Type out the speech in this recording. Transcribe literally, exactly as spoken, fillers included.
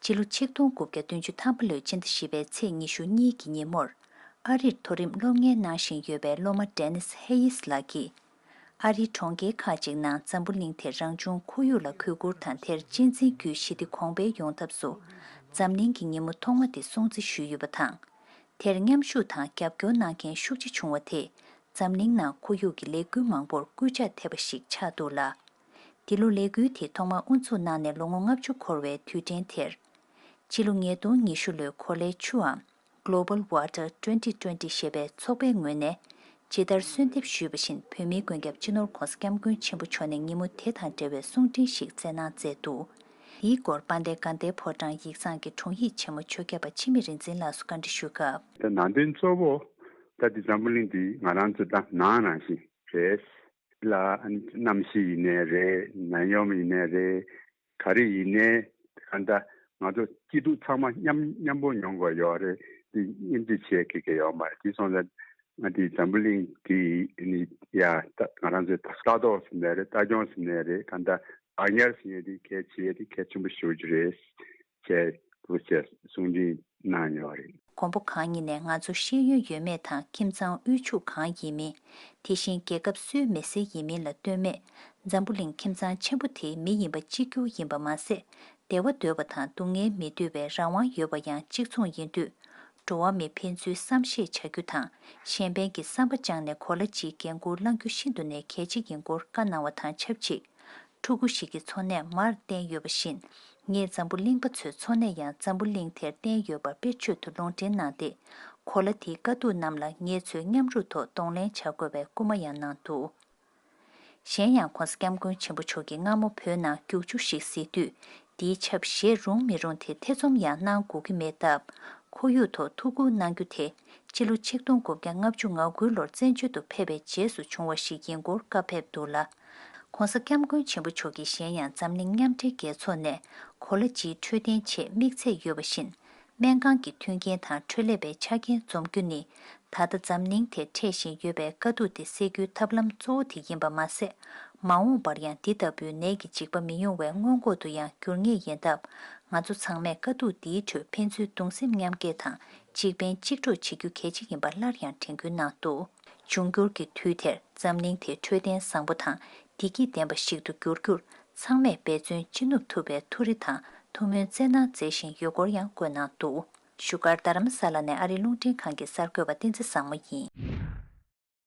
ཕྱི་ལོ་ཆིག་སྟོང་དགུ་བརྒྱ་བདུན་ཅུ་ཐམ་པ་ལོའི་སྤྱི་ཟླ་བཞི་པའི་ཚེས་ཉི་ཤུ་གཉིས་ཀྱི་ཉིན་མོར། ཨ་རིར་མཐོ་རིམ་སློབ་གཉེར་གནང་བཞིན་ཡོད་པའི་སློབ་མ་ཌེ་ནིས་ཧེ་ཡིས་ལགས་ཀྱིས། ཨ་རིའི་གྲོང་ཁྱེར་ཁག་ཅིག་ནང་འཛམ་བུ་གླིང་དེ་རང་བྱུང་ཁོར་ཡུག་ལ་གུས་བཀུར་དང་དེར་གཅེས་འཛིན་བརྒྱུད་ཞི་བདེ་གོང་འཕེལ་ཡོང་ཐབས་སུ། འཛམ་གླིང་གི་ཉིན་མོ་ཐོག་མ་དེ་སྲུང་བརྩི་ཞུས་ཡོད་པ་དང་། དེར་མཉམ་ཞུགས་དང་རྒྱབ་སྐྱོར་གནང་མཁན་ཤུགས་ཆེ་བྱུང་བ་དེས། འཛམ་གླིང་ནང་ཁོར་ཡུག་གི་ལས་འགུལ་མང་པོར་སྐུལ་ལྕག་ཐེབས་པ་ཞིག་ཆགས་འདུག་ལ། འདི་ལོ་ལས་འགུལ་དེ་ཐོག་མར་དབུ་འཛུགས་གནང་ནས་ལོ་ངོ་ལྔ་བཅུ་འཁོར་བའི་དུས་དྲན་དེར། ཕྱི་ལོ་ཉིས་སྟོང་ཉི་ཤུ་ལོའི་གོ་ལའི་ཆུའམ། Global Water twenty twenty ཞེས་པའི་ཚོགས་པའི་ངོས་ནས། ཇི་ལྟར་གསོལ་འདེབས་ཞུས་པ་བཞིན། བོད་མིའི་མགོན་སྐྱབས་སྤྱི་ནོར་༧གོང་ས་༧སྐྱབས་མགོན་ཆེན་པོ་མཆོག་ནས་ཉིན་མོ་དེ་དང་འབྲེལ་བའི་གསུང་འཕྲིན་ཞིག་བསྩལ་གནང་མཛད་འདུག་དེའི་སྐོར་དཔལ་ལྡན་དགའ་ལྡན་ཕོ་བྲང་ཡིག་ཚང་གི་དྲུང་ཡིག་ཆེན་མོ་ཆོས་སྐྱབས་པ་འཆི་མེད་རིག་འཛིན་ལགས་སུ་བཀའ་འདྲི་ཞུས་སྐབས། ད་ནང་དོན་གཙོ་བོ་ད་འདི་འཛམ་བུ་གླིང་འདི་ང་རང་ཚོ་ད་ནང་ནང་བཞིན་རེད། ལ་གནམ་གཤིས་ཡིན་ནའི་རེད། ནད་ཡམས་ཡིན་ནའི་རེད། ག་རེ་ཡིན་ནའི་གང་ལྟར་ང་ཚོ་སྐྱིད་སྡུག་ཚང་མ་མཉམ་མཉམ་པོ་མྱོང་དགོས་ཡོད་རེད། འདི་མཉམ་སྤྱོད་བྱེད་དགོས་ཀྱི་ཡོད་མ་རེད། དེ་སོང་ཙང་ང་འདི་འཛམ་བུ་གླིང་འདི་ནི་ཡ་ད་ང་རང་ཚོའི་ལྟ་རྟོག་ཟེར་ནའི་རེད། ལྟ་སྐྱོང་ཟེར་ནའི་རེད། གང་ལྟར་བག་ཉར་ཟེར་ཡས་འདི་གལ་ཆེ་ཡས་འདི་གལ་ཆེན་པོ་ཞེ་པོ་ཅིག་རེད། ཅེས་ལོ་ཅེས་གསུང་འཕྲིན་གནང་ཡོད་རེད། མགོན་པོ་གང་ཉིད་ནས་ང་ཚོ་ཤེས་ཡོན་ཡོད་མེད་དང་ཁྱིམ་ཚང་དབུལ་ཕྱུག་གང་ཡིན་མིན། དེ་བཞིན་རྒྱལ་ཁབ་སུའི་མི་སེར་ཡིན་མིན་ལ་ལྟོས་མེད། འཛམ་བུ་གླིང་ཁྱིམ་ཚང་ཆེན་པོ་དེའི་མི་ཡིན་པ་གཅིག་གྱུར་ཡིན་པ་མ་ཟད། བདེ་བ་འདོད་པ་དང་སྡུག་བསྔལ་མི་འདོད་པའི་རང་དབང་ཡོད་པ་ཡང་གཅིག་མཚུངས་ཡིན་དུས། འགྲོ་བ་མི་ཕན་ཚུན་བསམ་ཤེས་བྱ་རྒྱུ་དང་། གཞན་ཕན་གྱི་བསམ་པ་བཅངས་ནས་གོ་ལ་གཅིག་འགན་འཁུར་བླང་རྒྱུ་ཤིན་ཏུ་ནས་གལ་ཆེ་ཡིན་སྐོར་བཀའ་གནང་བ་དང་ཆབས་ཅིག་ཕྲུ་གུ་ཞིག་གི་འཚོ་གནས་མར་བསྟན་ཡོད་པ་བཞིན། ངས་འཛམ་བུ་གླིང་པ་ཚོའི་འཚོ་གནས་ཡང་འཛམ་བུ་གླིང་དེར་བརྟེན་ཡོད་པར་དཔེར་བརྗོད་དུ་ལུང་འདྲེན་གནང་སྟེ། གོ་ལ་དེའི་དཀའ་སྡུག་རྣམས་ལ་ངེད་ཚོས་མཉམ་རུབ་ཐོག་གདོང་ལེན་བྱ་དགོས་པའི་སྐུལ་མ་ཡང་གནང་འདུག་གཞན་ཡང་༧གོང་ས་༧སྐྱབས་མགོན་ཆེན་པོ་མཆོག་གིས་སྔ་མོ་བོད་ནང་རྒྱུག་ཆུ་ཞིག་བཟི་དུས། དེའི་ཆབ་བཞེས་རུང་མི་རུང་དེ་ཐེ་ཚོམ་ཡང་གནང་དགོས་ཀྱི་མེད་སྟབས། ཁོར་ཡུག་ཐོག་ཐུགས་ཁུར་གནང་རྒྱུ་དེ། སྤྱི་ལོ་ཆིག་སྟོང་དགུ་བརྒྱ་ལྔ་བཅུ་ང་དགུ་ལོར་བཙན་བྱོལ་དུ་ཕེབས་པའི་རྗེས་སུ་བྱུང་བ་ཞིག་ཡིན་སྐོར་བཀའ་ཕེབས་འདུག་ལ། ༸གོང་ས་༸སྐྱབས་མགོན་ཆེན་པོ་མཆོག་གིས་གཞན་ཡང་འཛམ་གླིང་མཉམ་འབྲེལ་རྒྱལ་ཚོགས་ནས་གོ་ལ་སྤྱིའི་འཕྲོད་བསྟེན་ཆེད་དམིགས་ཚད་ཡོད་པ་བཞིན། སྨན་ཁང་གི་མཐུན་རྐྱེན་དང་འཕྲོད་ལས་པའི་ཆ་རྐྱེན་འཛོམས་རྒྱུ་ནི། ད་ལྟ་འཛམ་གླིང་དེ་འཕྲད་བཞིན་ཡོད་པའི་དཀའ་སྡུག་དེ་སེལ་རྒྱུའི་ཐབས་ལམ་གཙོ་བོ་དེ་ཡིན་པ་མ་ཟད། མ་འོངས་པར་ཡང་འདི་ལྟ་བུའི་ནད་ཀྱི་འཇིགས་པ་མི་ཡོང་བའི་སྔོན་འགོག་ཏུ་ཡང་འགྱུར་ངེས་ཡིན་སྟབས། ང་ཚོ་ཚང་མས་དཀའ་སྡུག་འདིའི་ཁྲོད་ཕན་ཚུན་གདུང་སེམས་མཉམ་སྐྱེད་དང་། གཅིག་ཕན་གཅིག་གྲོགས་བྱེད་རྒྱུ་གལ་ཆེ་ཡིན་པ་སླར་ཡང་དྲན་སྐུལ་གནང་འདུག་འབྱུང་འགྱུར་གྱི་དུས་དེར་འཛམ་གླིང་དེ་འཕྲོད་བསྟེན་བཟང་པོ་དང་བདེ་སྐྱིད་ལྡན་པ་ཞིག་ཏུ་འགྱུར་རྒྱུར། ཚང་མས་འབད་བརྩོན་ཅི་ནུས་ཐུབ་པའི་ཐུགས་རེ་དང་ཐུགས་སྨོན་བསྩལ་གནང་མཛད་བཞིན་ཡོད་སྐོར་ཡང་བཀོད་གནང་འདུག་བཞུགས་སྒར་རྡ་རམ་ས་ལ་ནས་ཨ་རིའི་རླུང་འཕྲིན་ཁང་གི་གསར་འགོད་པ་བསྟན་འཛིན་བཟང་མོ་ཡིན།